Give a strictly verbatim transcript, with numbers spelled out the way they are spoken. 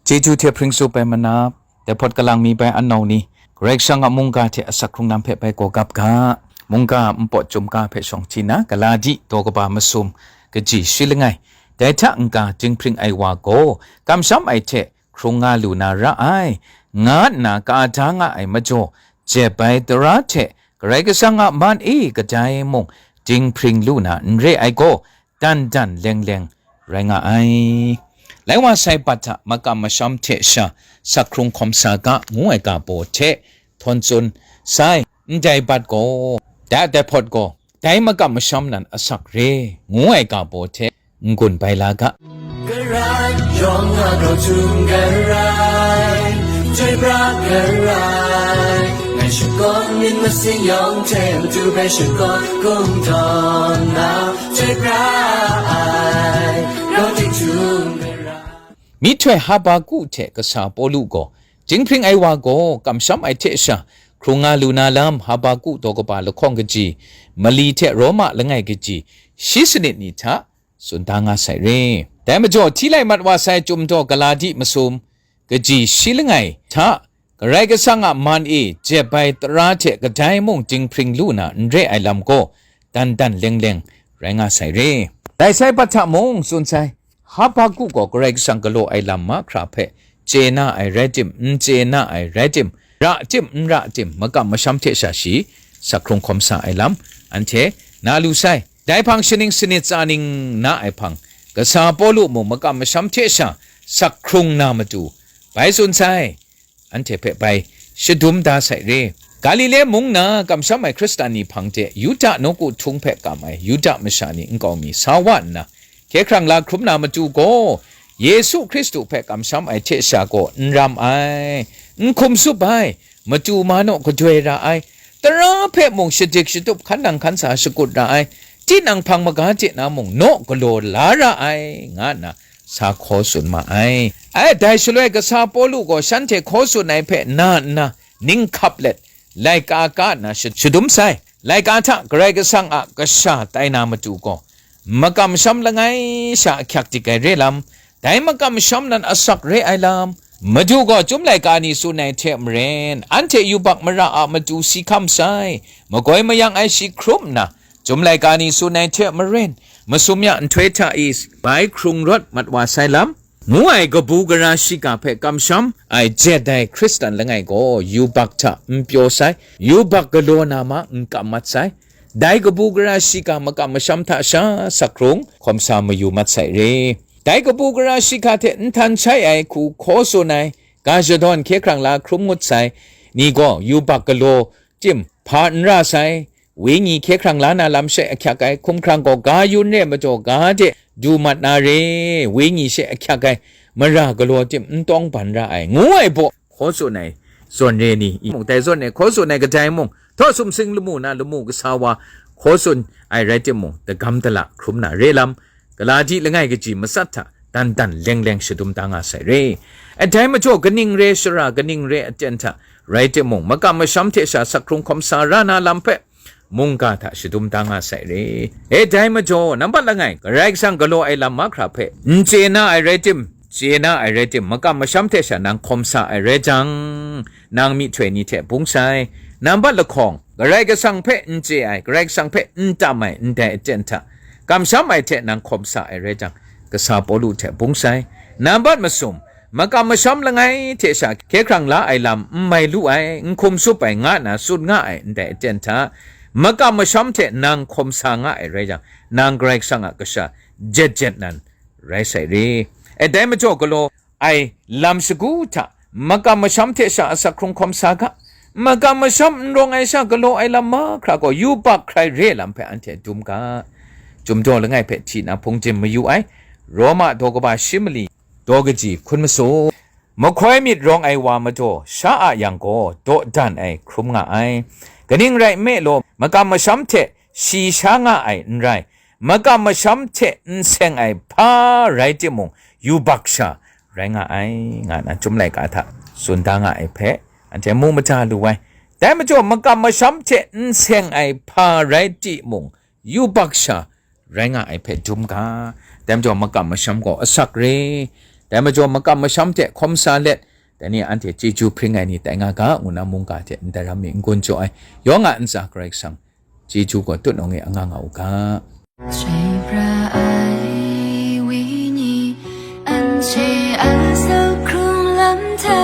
Chyeju hte hpring tsup ai manap, dai hpawt kalang mi bai anau ni, Karai Kasang a mungga hte asak hkrung lam hpe bai gaw gap ga. Mungga a npawt chyum ga hpe shawng hti na, Galati daw kaba masum, kaji shi langai. Dai hta n-ga, dinghpring ai wa gaw, kamsham ai hte hkrung nga lu na ra ai, nga nna ka da nga ai majaw, jep ai tara hte Karai Kasang a man e kadai mung dinghpring lu na n re ai gaw, dan dan leng leng rai nga ai. Lai wa sai bat hta makam masham hte sha sak hkrung hkawm sa ga ngu ai ga baw hte htawn tsun sai, ndai bat gaw, dai dai hpawt gaw, dai makam masham nan asak re ngu ai ga baw hte n-gun bai la ga. Karai, yawng a grau htum karai, chyoi pra karai, ngai shakawn myit masin yawng hte matu hpe shakawn kungdawn na, chyoi pra ai, grau ting htum karai. Myihtoi Habaku hte kasa Pawlu gaw, dinghpring ai wa gaw kamsham ai hte sha, hkrung nga lu na lam, Habaku daw kaba lahkawng kaji, mali hte Roma langai kaji, shi sanit ni hta, tsun da nga sai re. Dai majaw, hti lai mat wa sai Chyum daw Galati masum, kaji shi langai hta, Karai Kasang a man e jep ai tara hte kadai mung dinghpring lu na n re ai lam gaw, dan dan leng leng rai nga sai re. Dai sai bat hta mung tsun sai, Habaku gaw Karai Kasang galaw ai lam mahkra hpe chye na ai rai tim, n chye na ai rai tim, ra tim, n ra tim, makam masham hte sha shi, sak hkrung hkawm sa ai lam, anhte na lu sai. Dai hpang shaning sanit tsa ning na ai hpang, kasa Pawlu mung makam masham hte sha sak hkrung na matu, bai tsun sai, anhte hpe bai shadum da sai re. Galile mung na kamsham ai Hkristan ni hpang de Yuda nawku htung hpe kam ai Yuda masha ni nkau mi sa wa nna, hkye hkrang la hkrum na matu gaw, Yesu Hkristu hpe kamsham ai hte sha gaw n ram ai, n hkum tsup ai, matu ma naw gadoi ra ai, tara hpe mung shadik shatup hkan nang hkan sa shakut ra ai, tinang hpang maga hte na mung naw galaw la ra ai, nga nna sa hkaw tsun ma ai. Ai, dai shaloi kasa Pawlu gaw shanhte hkaw tsun ai hpe na nna, ning hkap let, laika ka nna sha-, shadum sai. Laika hta Karai Kasang a kasha tai na matu gaw, makam masham langai sha ahkyak dik ai re lam, dai makam masham nan asak re ai lam, Madu gaw Chyum laika ni tsun ai hte maren, anhte yubak mara a matu si hkam sai, magoi mayang ai shi hkrum nna, Chyum laika ni tsun ai hte maren, masum ya nhtoi hta e bai hkrung rawt mat wa sai lam, ngu ai kabu gara shiga hpe kamsham ai jet ai Hkristan langai gaw yubak hta n pyaw sai, yubak galaw na ma n kam mat sai, dai kabu gara shiga makam masham hta sha sak hkrung hkawm sa mayu mat sai re. Dai kabu gara shiga hte n htan shai ai hku hkaw tsun ai, ga shadawn hkye hkrang la hkrum ngut sai ni gaw yubak galaw tim hpa n ra sai, wenyi hkye hkrang la na lam she ahkyak ai, hkumhkrang gaw ga yun re majaw ga de du mat na re, wenyi she ahkyak ai, mara galaw tim n tawng ban ra ai, ngu ai baw, hkaw tsun ai zawn re ni, i mung dai zawn e hkaw tsun ai kadai mung, htaw sumsing lamu na lamu kasa wa hkaw tsun ai rai timung, dagam dala hkrum na re lam, Galati langai kaji matsat hta dan dan leng leng shadum da nga sai re. E dai majaw kaning re shara, kaning re aten hta rai timung, makam masham hte sha sak hkrung hkawm sa ra na lam hpe, mungga hta shadum da nga sai re. E dai majaw, nambat langai, Karai Kasang galaw ai lam mahkra hpe n chye na ai rai tim, chye na ai rai tim, makam masham hte sha nang hkawm sa ai rai jang, nang myihtoi ni hte bung sai. Nambat lahkawng, Karai Kasang hpe n chye ai, Karai Kasang hpe n tam ai ndai aten hta, kamsham ai hte nang hkawm sa ai rai jang, kasa Pawlu hte bung sai. Nambat masum, makam masham langai hte sha hkye hkrang la ai lam n mai lu ai, n hkum tsup ai, nga nna tsun nga ai ndai aten hta, makam masham hte nang hkawm sa nga ai rai jang, nang Karai Kasang a kasha jet jet nan rai sai re. E dai majaw galaw ai lam shagu hta, makam masham hte sha asak hkrung hkawm sa ga, makam masham n rawng ai sha galaw ai lam mahkra gaw yubak hkrai re lam hpe anhte dum ga. Chyum daw langai hpe hti na hpung jim mayu ai, Roma daw kaba shi mali, daw kaji hkun masu. Mahkoi myit rawng ai wa majaw sha a yang gaw, dawdan ai hkrum nga ai. Kaning rai nme law, makam masham hte shi sha nga ai n rai, makam masham hte n seng ai hpa rai timung, yubak sha rai nga ai, nga na Chyum laika hta tsun da nga ai hpe, anhte mu mada lu ai. Dai majaw, makam masham hte n seng ai hpa rai timung, yubak sha rai nga ai hpe dum ga. Dai majaw, makam masham gaw asak re, Dai majaw makam masham hte hkawm sa let, dai ni anhte chyeju hpring ai ni tai nga ga, ngu na mungga hte ndai ram mi n gun jaw ai, yawng a ntsa Karai Kasang chyeju gaw tutnawng e anga nga u ga. Chyoi pra ai wenyi, anhte a zawn hkrung lam hta,